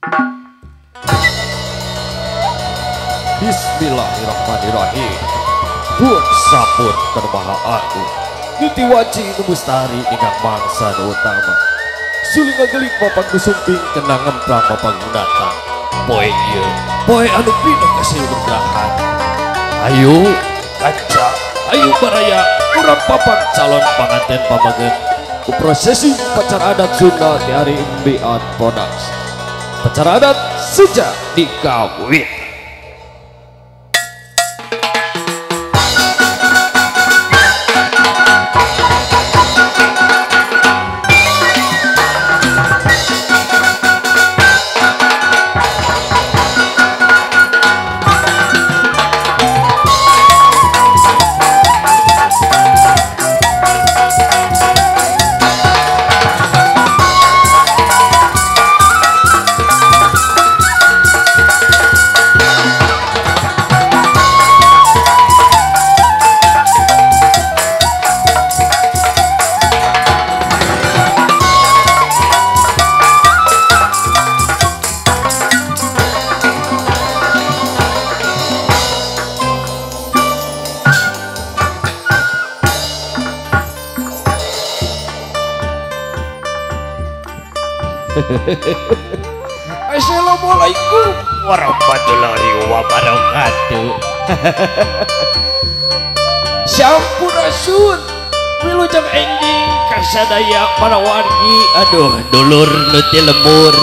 Bismillahirrahmanirrahim. Pun sapun kanu maha agung. Niti waji nu mustari ingkang mangsa nu utama. Suling ngagelik mapang nu sumping kena ngemplang mapang nu datang. Poe ieu, poe anu pinuh kasilurgahan. Ayo kaca, ayo baraya, urang papang calon panganten pamaget. Ku prosesi upacara adat Sunda di hari Biat Products. Upacara adat sejak dikawin. Assalamualaikum warahmatullahi wabarakatuh. Sampurasun wilujeng enjing kasadaya para wargi. Aduh dulur nu ti lembur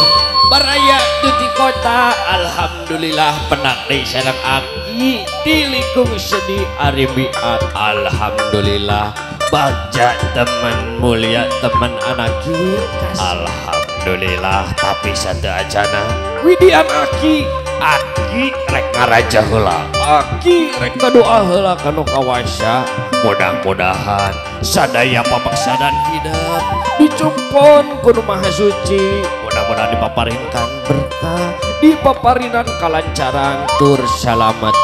baraya nu ti kota. Alhamdulillah penang deui sareng aki di lingkung seni ari biat. Alhamdulillah bagja teman mulia teman anaki. Alhamdulillah tapi satu acana widian aki aki rek ngaraja heula aki rek ngadoa heula kanu kawasa. Mudah-mudahan sadaya papaksadan hidup dicumpon ku Nu Maha Suci, mudah-mudahan dipaparinkan berkah, dipaparinan kalancaran tur salamat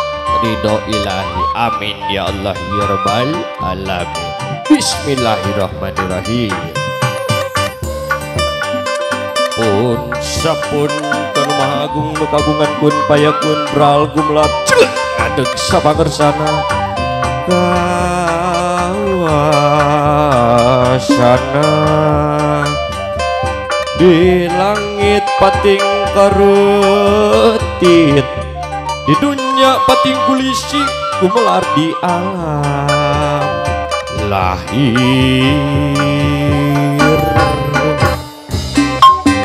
ridho ilahi. Amin ya Allah ya rabbal alamin. Bismillahirrahmanirrahim. Pun sapun kanu maha agung nu kagungan kun payakun bral gumlap ngadeg sapangersana kawasana di langit pating karetit di dunya pating kulisi gumelar di alam lahir.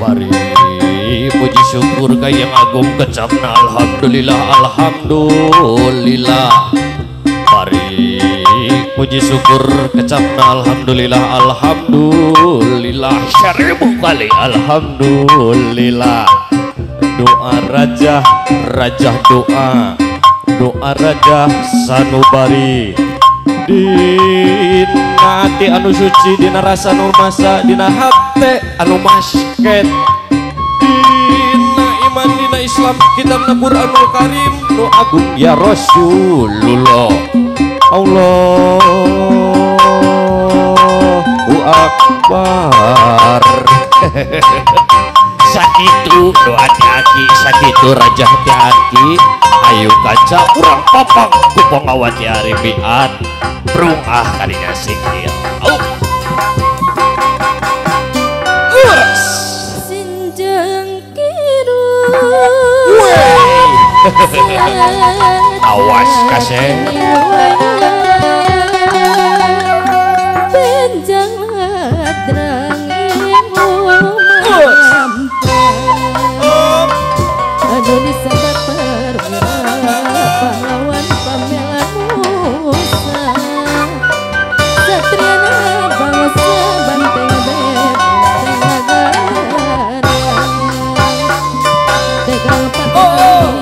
Mari puji syukur ka yang agung kecapna alhamdulillah alhamdulillah. Mari puji syukur kecapna alhamdulillah alhamdulillah. Seribu kali alhamdulillah. Doa raja raja doa doa raja sanubari dina hati anu suci dina rasa nu masa dina hate anu masket dina iman dina Islam kitabna Qur'anul Karim nu agung ya Rasulullah. Allahu Akbar. Sakitu doa ti aki sakitu raja ti aki. Ayo kaca urang papang ku pangawa ti ari biat brung ah kadinya sikil. Au. Sinjeng kidul. Awas kasih. Benjang ladrang anu disabat perwira pahlawan pamelan Musa satriana bangsa banteng benteng nagara tegal patung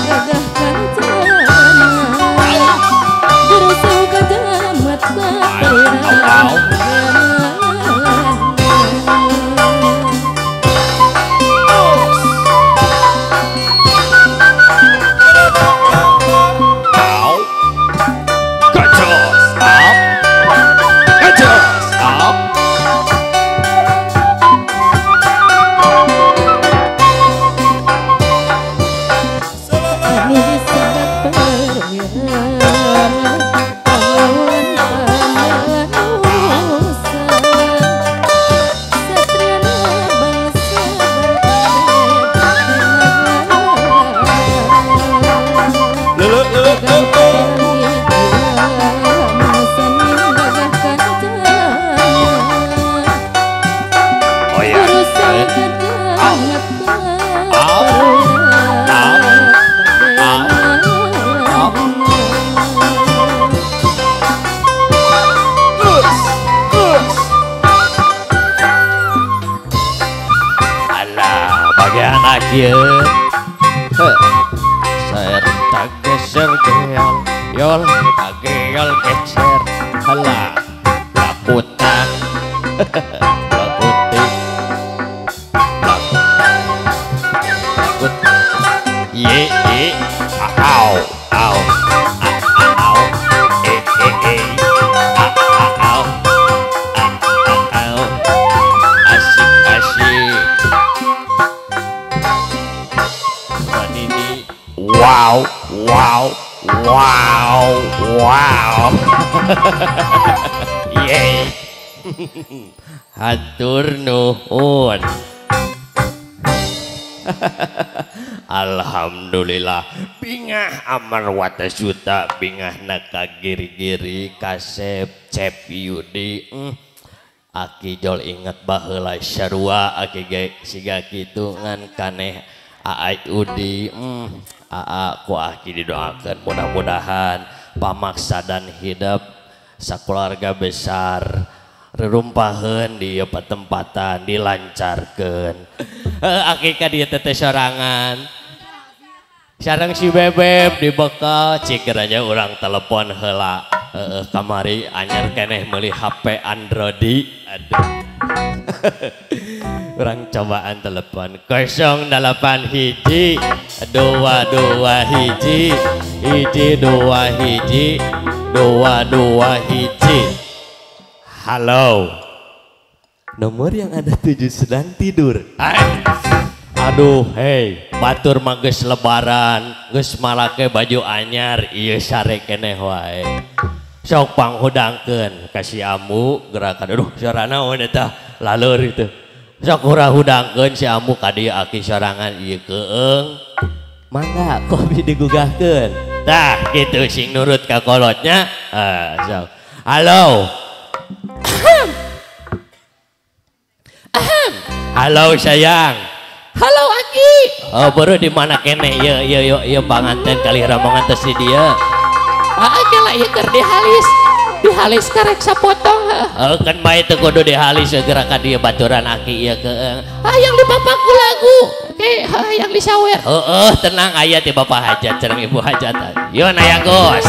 gagah kancana. Kieu serta geser geol yol geol geser halah lakutan lakutik lakut ye e au au au e e e au au asik asik ini wow wow wow wow. Yeay. Hatur nuhun. Alhamdulillah bingah amar watasuta bingah naka giri-giri kasep cep yudi. Aki jol inget baheula sarua aki ge siga kitu ngan kaneh Aai Udi. Aa ku aki didoakeun mudah-mudahan pamaksa dan hidup sakeluarga besar rerumpaheun di ieu patempatan dilancarkeun. Aki ka dieu teh sorangan sareng si Bebeb dibekal cik geranya urang telepon heula. Heeh kamari anyar keneh meuli HP Android. Aduh. Urang cobaan telepon 081 221 1 21 221. Halo, nomor yang Anda tuju sedang tidur. Aduh, hei, batur mah geus lebaran, geus malake baju anyar, ieu sare keneh wae. Sok panghudangkeun ka si Ambu gerakan. Aduh, sorana naon eta laleur itu. Sok hudangkeun si Ambu ka dieu aki sorangan ieu keung. Mangga kopi digugahkeun. Tah, kitu sing nurut ka kolotnya. Sok. Halo. Halo sayang. Halo Aki. Oh, baru di mana keneh ieu ieu ieu ieu panganten kali rombongan teh si dieu. Aki lah ieu keur dihalis. Dihalis karek sapotong. Oh, kan bae teu kudu dihalis geura ka dieu baturan aki ieu keung. Hayang dipapaku lagu. Oke, hayang disawer. Heeh, tenang aya ti bapak hajat sareng ibu hajat. Yo naya Gus.